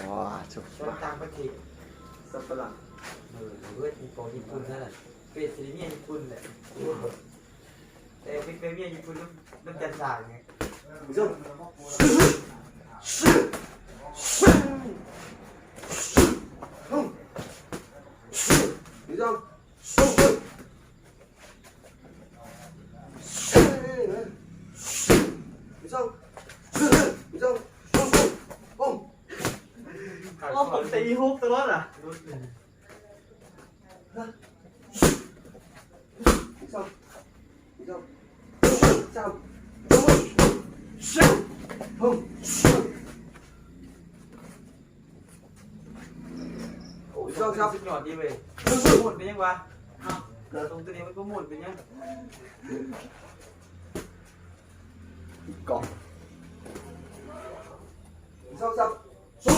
ໂອ້ ໂອ້ ຊາວຕ່າງປະເທດ ສັບປະຫຼັງ ເອີ ເວີດ ອີ່ປອຍີ່ປຸ່ນນັ້ນນະ ເປັນຊິເມຍຍີ່ປຸ່ນແຫຼະ ແຕ່ເປັນເມຍຍີ່ປຸ່ນນຳ ນຳຈັນສາງນີ້ ໂອ້ ຜົມຕີຮູບຕະຫຼອດອະ ໂອ້ຍ ສຸດຍອດດີເວີຍ ໝູນເປັນຫຍັງວະ ຕົງໂຕນີ້ມັນບໍ່ໝູນເປັນຫຍັງ ກອງ ສອງ ສາມ ໂອ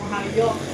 ້ ຫາຍອກ